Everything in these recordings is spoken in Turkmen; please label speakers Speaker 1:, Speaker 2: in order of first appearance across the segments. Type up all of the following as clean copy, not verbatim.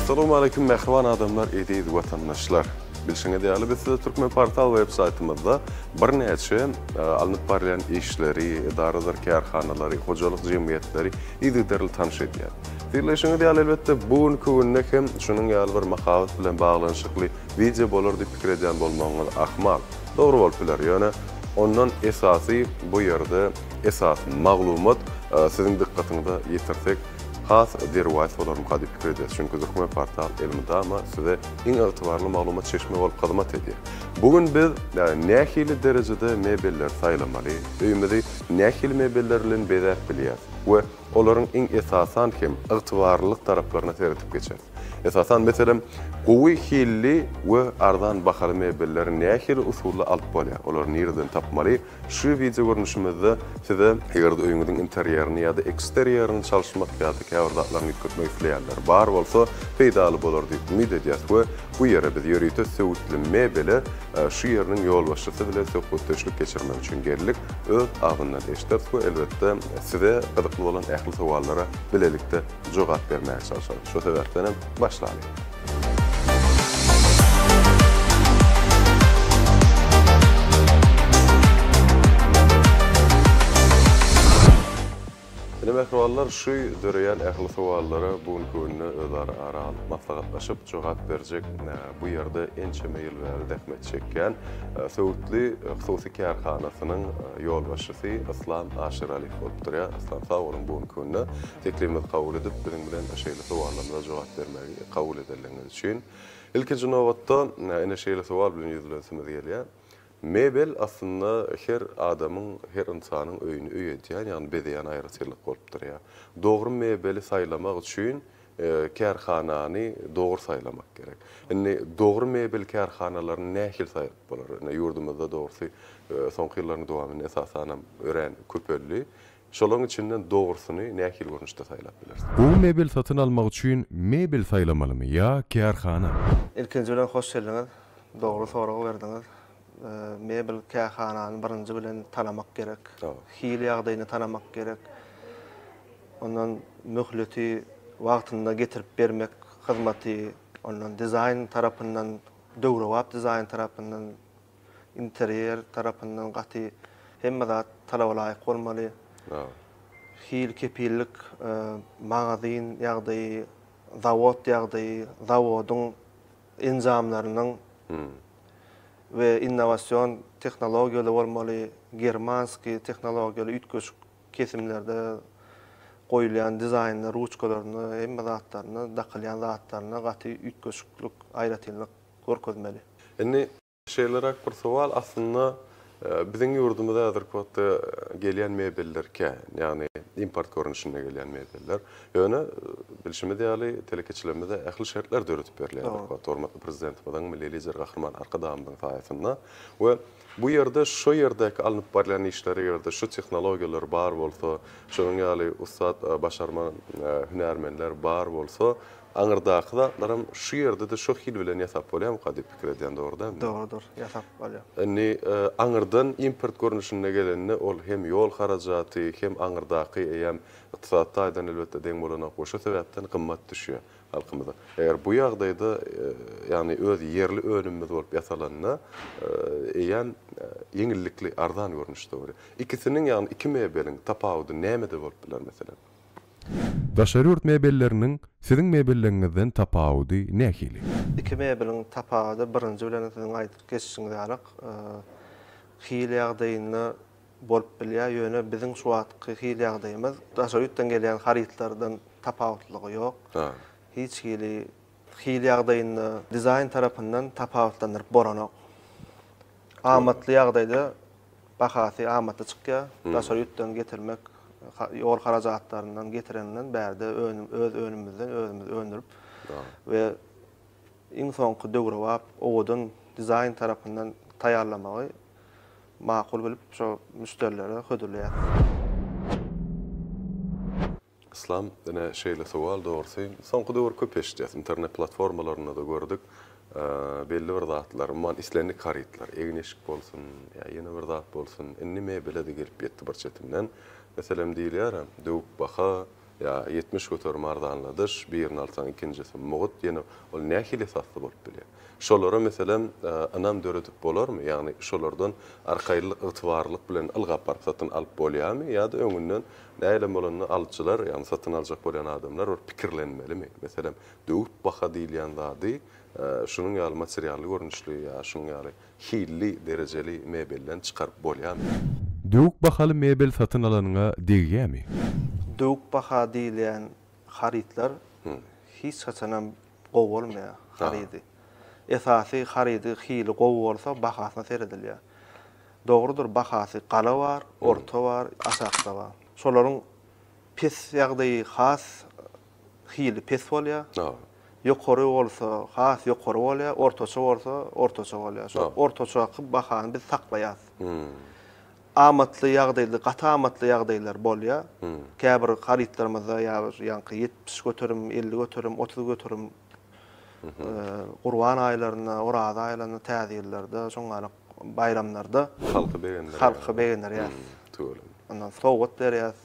Speaker 1: Assalamualeýkum mähriban adamlar, eziz watandaşlar. Bilşiňiz ýaly biz size Türkmenportal web saýtymyzda birnäçe alnyp barylýan işleri, edaradyr kärhanalary, hojalyk jemgyýetleri yzygiderli tanyş edýär. Synlaýşyňyz ýaly elbetde bu günki günde hem şunuň ýaly bir mahabat bilen baglanyşykly wideo bolar diýip pikir edýän bolmagyňyz ahmal. Dogry bolup biler, ýöne ondan esasy bu ýerde esasy maglumat siziň dykgatyňyza ýetirsek has derwaýys bolarmyka diýip pikir edýäs. Çünki Türkmenportal elmydama size iň ygtybarly maglumat çeşme bolup hyzmat edýär. Bu gün biz nähili derejede mebelleri saýlamaly, öýümizi nähili mebeller bilen bezäp bilýäris we olaryň iň esasan hem ygtybarlylyk taraplaryna seredip geçeris. Esasan, meselem, gowy hilli we arzan bahaly mebelleri nähili usulda alyp bolýar, olary nireden tapmaly, şu wideo görnüşimizde size eger-de öýüňiziň interýerini ýa-da eksterýerini çalyşmak ýa-da käbir zatlaryny üýtgetmek isleýänler bar bolsa, peýdaly bolar diýip umyt edýäris we bu ýere biz ýörite Söwütli mebele şu ýeriniň ýolbaşçysy bilen söhbetdeşlik geçirmek üçin geldik. Öz agzyndan eşideris we elbetde size gyzykly bolan ähli sowallara bilelikde jogap bermäge çalşarys. Şu sebäpden hem başlalyň. Ine mähribanlar şu döreýän ähli sowallara bu günki günde özara ara alyp maslahatlaşyp jogap berjek bu ýerde ençeme ýyl bäri zähmet çekýän Söwütli hususy kärhanasynyň ýolbaşçysy Yslam Aşyralyýew bolup durýar. Yslam sag boluň bu günki günde teklibimizi kabul edip biziň bilen şeýle sowallarymyza jogap bermegi kabul edenligiňiz üçin. Ilkinji nobatda ine şeýle sowal bilen ýüzlenesimiz gelýär. Mebel aslynda her adamyň, her ynsanyň öýüni öý edýän, ýagny bezeýän aýratynlyk bolup durýar. Dogry mebeli saýlamak üçin kärhanany dogry saýlamak gerek. Indi dogry mebel kärhanalaryny nähili saýlap bolar? Indi ýurdumyzda dogrusy soňky ýyllaryň dowamynda esasanam örän köpeldi. Şolaryň içinden dogrusyny nähili görnüşde saýlap bileris? Gowy mebel satyn almak üçin mebel saýlamalymy ýa kärhana?
Speaker 2: Ilkinji bilen hoş geldiňiz. Dogry sorag berdiňiz. Mebel kärhanany birinji bilen tanamak gerek. Hil ýagdaýyny tanamak gerek. Ondan möhleti wagtynda getirip bermek hyzmaty, ondan dizaýn tarapyndan, döwrebap dizaýn tarapyndan Interýer tarapyndan gaty hemme zat talaba laýyk bolmaly. Hil kepillik, magazin ýagdaýy, zawod ýagdaýy, zawodyň enjamlarynyň we innowasion tehnologiýaly bolmaly, germanskiý tehnologiýaly üýtgeşik kesimlerde goýulýan dizaýnda, ruçkalarynda, hemme zatlarynda, dakylýan zatlarynda gaty üýtgeşiklik, aýratynlyk görkezmeli.
Speaker 1: Indi şeýleräk bir sowal, aslynda biziň ýurdumyza häzirki wagtda gelýän mebeller kän, ýagny import görnüşinde gelýän mebeller. Ýöne bilşimiz ýaly, telekeçilerimize ähli şertler döredip berilýär häzirki wagtda hormatly Prezidentimiziň, Milli Lider Gahryman Arkadagymyzyň saýasynda we bu ýerde şo ýerdäki alnyp barylýan işler eger-de şu tehnologiýalar bar bolsa, şonuň ýaly ussat başarman hünärmenler bar bolsa, Aňyrdaky zatlaram şu ýerde-de şo hil bilen ýasap bolýarmyka diýip pikir edýän dogry dälmi?
Speaker 2: Dogrudyr, ýasap bolýar.
Speaker 1: Indi aňyrdan import görnüşinde gelende ol hem ýol harajaty, hem aňyrdaky eýýäm ykdysady taýdan elbetde deň bolanok we şo sebäpden gymmat düşýär halkymyza. Eger bu ýagdaýda ýagny öz ýerli önümimiz bolup ýasalanda eýýäm ýeňillikli, arzan görnüşde bolýar. Ikisiniň ýagny iki mebeliň tapawudy nämede bolup biler meselem? Daşary ýurt mebelleriniň siziň mebelleriňizden tapawudy nähili?
Speaker 2: Iki mebeliň tapawudy birinji bilen siziň aýdyp geçişiňiz ýalyk hil ýagdaýynda bolup bilýär, ýöne biziň şu wagtky hil ýagdaýymyz daşary ýurtdan gelýän harytlardan tapawutlygy ýok. Hiç hili hil ýagdaýynda dizaýn tarapyndan tapawutlandyryp bolanok. Amatly ýagdaýda Bahasy amatly çykýar. Daşary ýurtdan getirmek ýol harajatlaryndan getireninden bärde önüm öz önümimizden özümiz öndürip we iň soňky döwrebap owadan dizaýn tarapyndan taýýarlamagy makul bilip şo müşderilere hödürleýäris.
Speaker 1: Yslam, ine şeýle sowal dogrusy soňky döwür köp eşidýäs, internet platformalarynda-da gördük. Belli bir zatlar, umuman islendik harytlar, egin-eşik bolsun ýa ýene bir zat bolsun, indi mebele-de gelip ýetdi bir çetinden. Meselem diýilýär-ä, döwük baha ýa 70% arzanladyş, birini alsaň ikinjisi mugt, ýene ol nähili esasda bolup bilýär? Şolara meselem ynam döredip bolarmy? Ýagny şolardan arkaýynlyk, ygtybarlylyk bilen ylgap baryp satyn alyp bolýarmy ýa-da öňünden nähilem bolanda alyjylar, ýagny satyn aljak bolýan adamlar bir pikirlenmelimi? Meselem, döwük baha diýilýän zady şunuň ýaly materially görnüşli ýa şunuň ýaly hilli derejeli mebelden çykaryp bolýarmy? Döwük bahaly mebel satyn alanyňa degýärmi?
Speaker 2: Döwük baha diýilýän harytlar hiç haçanam gowy bolmaýar harydy. Esasy harydy hili gowy bolsa bahasyna seredilýär. Dogrudyr bahasy gala bar, orta bar, aşakda bar. Şolaryň pes ýagdaýy has hili pes bolýar. Ýokary bolsa has ýokary bolýar, ortaça bolsa ortaça bolýar. Şo ortaçaky bahany biz saklaýas. Amatly ýagdaýly, gaty amatly ýagdaýlar bolýar. Käbir harytlarymyzda ýa ýaňky 70%, 50%, 30% Gurban aýlarynda, Oraza aýlarynda, Täze ýyllarda, şoň ýaly baýramlarda
Speaker 1: Halky begendirýär.
Speaker 2: Halky begendirýäs.
Speaker 1: Tüweleme.
Speaker 2: Ondan sowgat berýäs.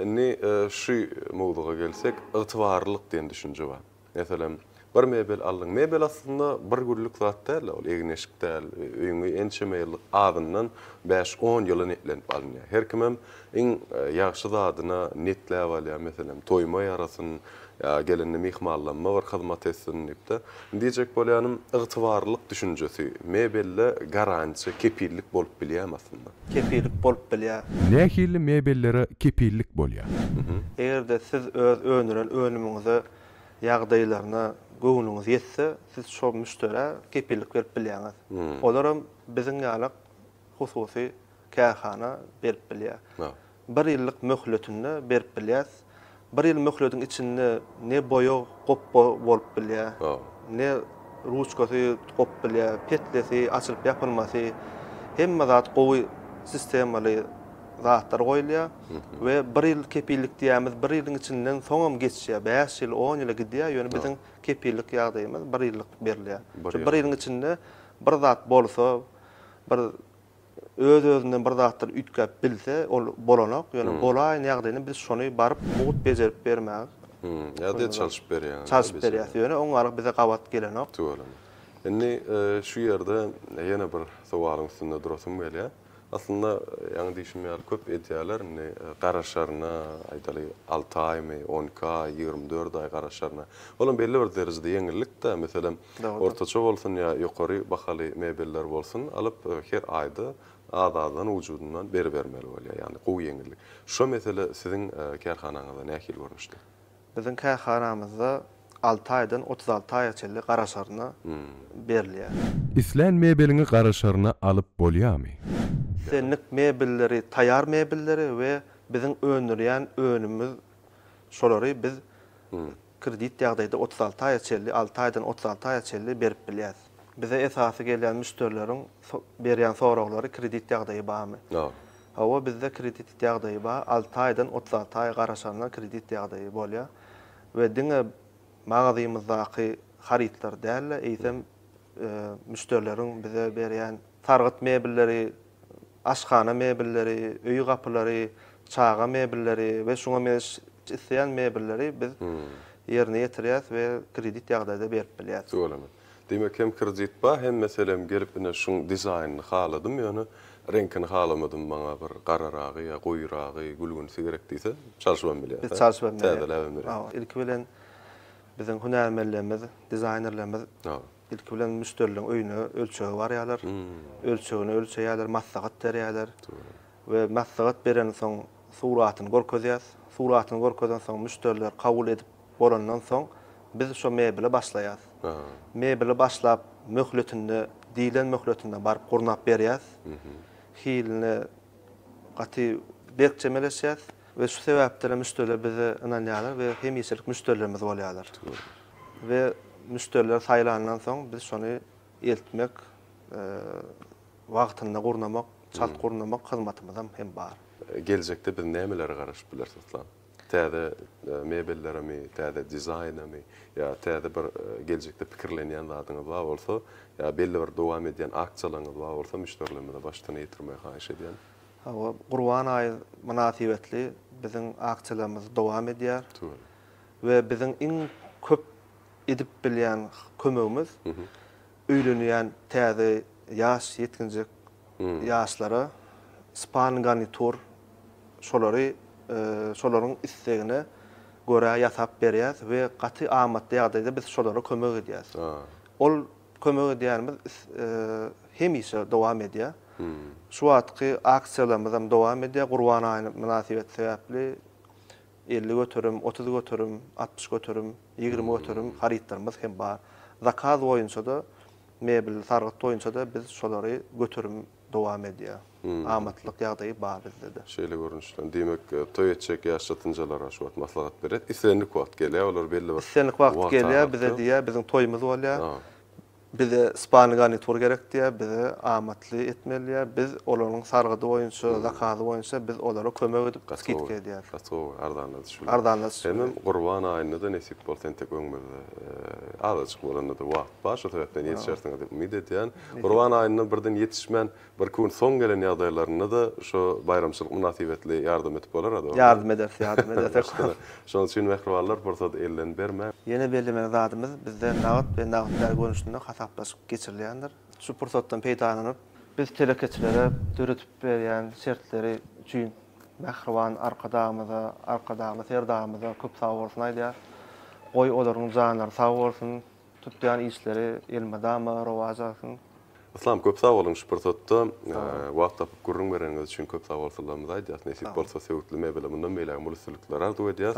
Speaker 1: Indi şu mowzuga gelsek, ygtybarlylyk diýen düşünje bar. Meselem, bir mebel aldyň. Mebel aslynda bir günlük zat däl-de, ol egin-eşik däl. Öýüňi ençeme ýyllyk, azyndan bäş-on ýyla netlenip alynýar. Her kimem iň ýagşy zadyna netläp alýar. Meselem, toýuma ýarasyn, ýa gelende myhmanlamma bir hyzmat etsin diýip-de. Diýjek bolýanym, ygtybarlylyk düşünjesi mebelde garantiýa, kepillik bolup bilýärmi aslynda?
Speaker 2: Kepillik bolup bilýär.
Speaker 1: Nähili mebellere kepillik bolýar?
Speaker 2: Eger-de siz öz öndüren önümiňize ýagdaýlaryna göwnüňiz ýetse, siz şo müşderä kepillik berip bilýäňiz. Olaram biziň ýalak hususy kärhana berip bilýär. Bir ýyllyk möhletinde berip bilýäs. Bir ýyl möhlediň içinde ne boýag gopba bolup bilýär, ne ruçkasy gopup bilýär, petlesi, açylyp ýapylmasy, hemme zat gowy sistemaly zatlar goýulýar we bir ýyl kepillik diýýämiz, bir ýylyň içinden soňam geçýär, bäş ýyl, on ýyla gidýär, ýöne biziň kepillik ýagdaýymyz bir ýyllyk berilýär. Şu bir ýylyň içinde bir zat bolsa, bir öz-özünden bir zatlar üýtgäp bilse, ol bolanok. Ýöne bolaýan ýagdaýynda biz şony baryp mugt bejerip bermäge
Speaker 1: Ýa-da çalşyp berýäňiz.
Speaker 2: Çalşyp berýäs. Ýöne oňňalyk bize gabat gelenok.
Speaker 1: Tüweleme. Indi şu ýerde ýene bir sowalyň üstünde durasym gelýär. Aslynda ýaňy diýşim ýaly köp edýärler indi garaşaryna aýdaly alty aýmy, on iki aý, 24 aý garaşaryna. Olam belli bir derejede ýeňillik-dä. Meselem, ortaça bolsun ýa ýokary bahaly mebeller bolsun alyp her aýda az-azdan ujudyndan beribermeli bolýar. Ýagny gowy ýeňillik. Şo mesele siziň kärhanaňyzda nähili görnüşde?
Speaker 2: Biziň kärhanamyzda alty aýdan 36 aýa çenli garaşaryna berilýär.
Speaker 1: Islän mebeliňi garaşaryna alyp bolýarmy?
Speaker 2: Islendik mebelleri, taýýar mebelleri we biziň öndürýän önümimiz şolary biz kredit ýagdaýda 36 aýa çenli, alty aýdan 36 aýa çenli berip bilýäris. Bize esasy gelýän müşderileriň berýän soraglary kredit ýagdaýy barmy? Hawa, bizde kredit ýagdaýy bar. Alty aýdan 36 aý garaşanda kredit ýagdaýy bolýar. We diňe magazymyzdaky harytlar däl-de, eýsem, müşderileriň bize berýän sargyt mebelleri, aşhana mebelleri, öý gapylary, çaga mebelleri we şuňa meňzeş isleýän mebelleri biz ýerine ýetirýäris we kredit ýagdaýda berip bilýäris.
Speaker 1: Tüweleme. Diýmek hem kredit bar hem meselem gelip ine şuň dizaýnyny haladym ýöne reňkini halamadym maňa bir gararagy ýa goýuragy gülgünisi gerek diýse çalşybam bilýäs
Speaker 2: Biz çalşybam
Speaker 1: bilýäs. Täzeläbem berýäs.
Speaker 2: Hawa ilki bilen biziň hünärmenlerimiz dizaýnerlerimiz ilki bilen müşderileriň öýüne ölçege barýarlar. Ölçegini ölçeýärler maslahat berýärler. We maslahat berensoň suratyny görkezýäs. Suratyny görkezensoň müşderiler kabul edip bolandan soň biz şo mebele başlaýas. Mebele başlap möhletinde diýlen möhletinde baryp gurnap berýäs. Hiline gaty berk çemeleşýäs we şu sebäpden hem müşderiler bize ynanýarlar we hemişelik müşderilerimiz bolýarlar. We müşderiler saýlandan soň biz şony eltmek, wagtynda gurnamak, çalt gurnamak hyzmatymyzam hem bar.
Speaker 1: Geljekde biz nämelere garaşyp bileris Aslan? Täze mebelleremi, täze dizaýnamy ýa täze bir geljekde pikirlenýän zadyňyz bar bolsa, ýa belli bir dowam edýän aksiýalaryňyz bar bolsa müşderilerimize başdan ýetirmegi haýyş edýän.
Speaker 2: Hawa, Gurban aýy mynasybetli biziň aksiýalarymyz dowam edýär.
Speaker 1: Tüweleme.
Speaker 2: We biziň iň köp edip bilýän kömegimiz öýlenýän täze ýaş ýetginjek ýaşlara span garnitur şolary şolaryň islegine görä ýasap berýäs we gaty amatly ýagdaýda biz şolara kömek edýäs. Ol kömek edýänimiz hemişe dowam edýär. Şu wagtky aksiýalarymyzam dowam edýär. Gurban aýy mynasybeti sebäpli 50%, 30%, 60%, 20% harytlarymyz hem bar. Zakaz boýunça-da Mebel sargyt boýunça-da biz şolary göterim dowam edýär. Amatlylyk ýagdaýy bar bizde-de.
Speaker 1: Şeýle görnüşden. Diýmek, toý etjek ýaş çatynjalara şu wagt maslahat berýäs. Islendik wagt gelýär, olar belli bir
Speaker 2: Islendik wagt gelýär, bize diýýär, biziň toýumyz bolýar. Bize spalny garnitur gerek diýýär, bize amatly etmeli diýýär. Biz olaryň sargydy boýunça, zakazy boýunça biz olara kömek edip, skidka edýäris.
Speaker 1: Gaty gowy, arzanladyş bilen.
Speaker 2: Arzanladyş bilen.
Speaker 1: Hemem Gurban aýynda-da nesip bolsa entek öňümizde azajyk bolanda-da wagt bar, şo sebäpden ýetişersiňiz diýip umyt edýän. Gurban aýynda birden ýetişmän, birki gün soň gelen ýagdaýlarynda-da şo baýramçylyk mynasybetli ýardam edip bolar-a dogry?
Speaker 2: Ýardam ederis, ýardam ederis.
Speaker 1: Şonuň üçin mähribanlar pursady elden bermäň.
Speaker 2: Ýene bellemeli zadymyz, bizde nagt we nagt däl görnüşinde hasaplaşyk geçirilýändir. Şu pursatdan peýdalanyp, biz telekeçilere döredip berýän şertleri üçin Mähriban Arkadagymyza, Arkadagly Serdarymyza köp sag bolsun aýdýar. Goý olaryň janlary sag bolsun, tutýan işleri elmydama rowaç alsyn.
Speaker 1: Yslam köp sag boluň şu pursatda wagt tapyp gürrüň bereniňiz üçin köp sag bolsunlarymyzy aýdýas nesip bolsa Söwütli mebele mundan beýlägem uly üstünlikler arzuw edýäs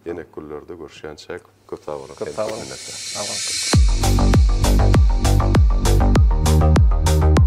Speaker 1: ýene günlerde görüşýänçäk köp sag boluň
Speaker 2: Köp sag boluň. Sag boluň.